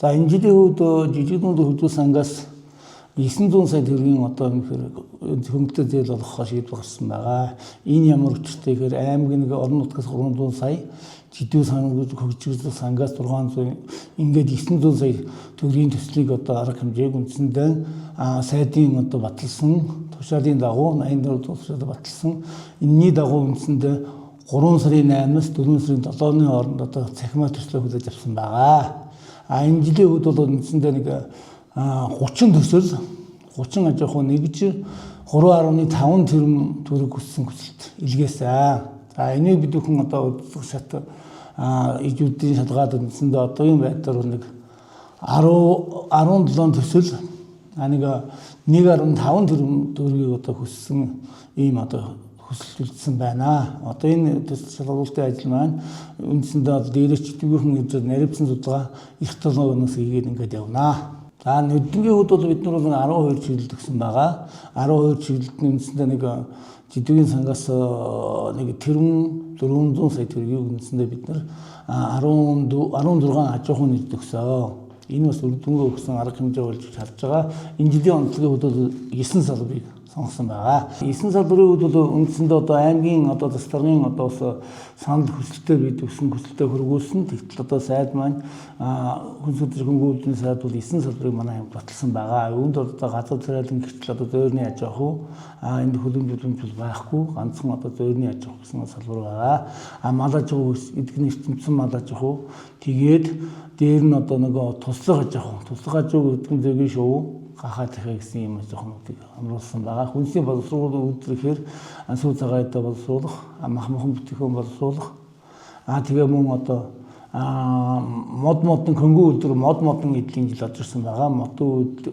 За, энэ жилийн үед жижиг дунд хөгжүүлсэн сангаас 900 сая төгрөгийн одоо юм хөнгөлөлтөй зээл олгохоор шийдвэр гарсан байгаа. Энэ ямар учиртай гэхээр аймаг нэг орон нутгаас 300 сая, жидүү санг хөгжүүлсэн сангаас 600, ингээд 900 сая төгрөгийн төслийг одоо арга хэмжээг үндсэндээ сайдын одоо баталсан тушаалын дагуу, 84 тушаалд баталсан энэний дагуу үндсэндээ 3 сарын 8-аас 4 сарын 7-ны хооронд одоо цахимаа төслөө хүлээж авсан байгаа. А энэ жилийн үед бол үндсэндээ нэг 30 төсөл, 30 аж ахуй нэгж 3.5 тэрбум төгрөг хүссэн хүсэлт илгээсэн. За, энийг бид бүхэн одоо үзэх шат ижүүдийн шалгаад үндсэндээ одоогийн байдлаар нэг 10 17 төсөл нэг 1.5 тэрбум төгрөгийг одоо хүссэн ийм одоо хүсэлт үлдсэн байна. Одоо энэ төсөл шалгаруулалтын ажил маань үндсэндээ бол дээрээс читгүйхэн гэж наривсан судалгаа их толгойноос хийгээд ингээд явнаа. За, нүдэнгийн хувьд бол бид нар бол 12 чиглэлд өгсөн байгаа. 12 чиглэлд нь үндсэндээ нэг жидүүгийн сангаас нэг тэрбум 400 сая төгрөгийг үндсэндээ бид нар 14 16 аж ахуйн нийт өгсөн. Энэ бас үр дүнгээ өгсөн арга хэмжээ болж харж байгаа. Энэ жилийн онцлогийн хувьд бол 9 салбарыг сонгосон байгаа. 9 салбарын хувьд бол үндсэндээ одоо аймгийн одоо засгийн одоо бас санал хүсэлтээр бид өгсөн хүсэлтээ хөргүүлсэн. Тэгтэл одоо сайд маань, хүн сүлжээ хөнгөлөлтийн сайд бол 9 салбарыг манай аймагт баталсан байгаа. Үүнд одоо газар царайлан гэрчлэл, одоо зөөрний аж ахуй, энд хөлөмж хөдөлмж байхгүй, ганцхан одоо зөөрний аж ахуй гэсэн салбар байгаа. А мал аж ахуй гэдэг нь эрчимцэн мал аж ахуй. Тэгээд дээр нь одоо нөгөө туслах аж ахуй. Туслах аж ахуй гэдэг нь зөгийн шувуу, гахаа дахиа гэсэн юм аж ахуйнуудыг хамруулсан байгаа. Хүнсний боловсруулах үйлдвэрлэхээр сүү цагаатаа боловсруулах, мах махан бүтээгдэхүүн боловсруулах. Тэгээ мөн одоо мод модон хөнгөн үйлдвэр, мод модон эдлийн жил орж ирсэн байгаа. Мод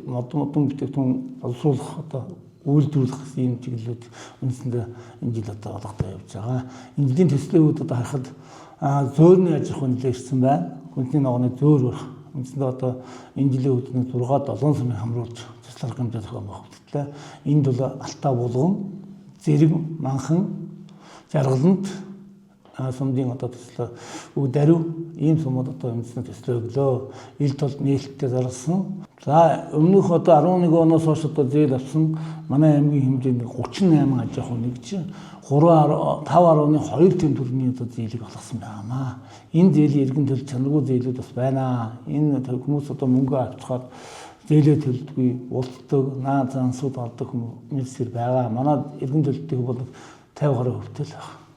модон бүтээгдэхүүн боловсруулах, одоо үйлдвэрлэх гэсэн юм чиглэлүүд үндсэндээ энэ жил одоо олгодоо явж байгаа. Энэ жилийн төслийн үед одоо харахад зөөрний аж ахуй нэлээд ирсэн байна. Хүнсний ногооны зөөр барих. Үндсэндээ одоо энэ жилийн үед 6 7 сумыг хамруулж төсөл арга хэмжээ зохион байгуулагдaltaа. Энд бол Алтаа булган, зэрэг, манхан, жаргалант сумдын одоо төслөө, үг даруй ийм сумууд одоо үндсэн төслөө өглөө. Ил тул нээлттэй зарласан. За, өмнөх одоо 11 оноос хойш одоо зээл авсан манай аймгийн хэмжээнд 38 аж ахуй нэгж 3 5.2 тэрбум төгрөгийн одоо зээлийг олгосон байгаамаа. Энэ зээлийн эргэн төлж чанаргүй зээлүүд бас байна. Энэ хүмүүс одоо мөнгө авчихаад зээлээ төлдөггүй, уулздаг, наа зансууд ордог хүмүүс байгаа. Манай эргэн төлөлтийн бол 50 гаруй хувьтай л байна.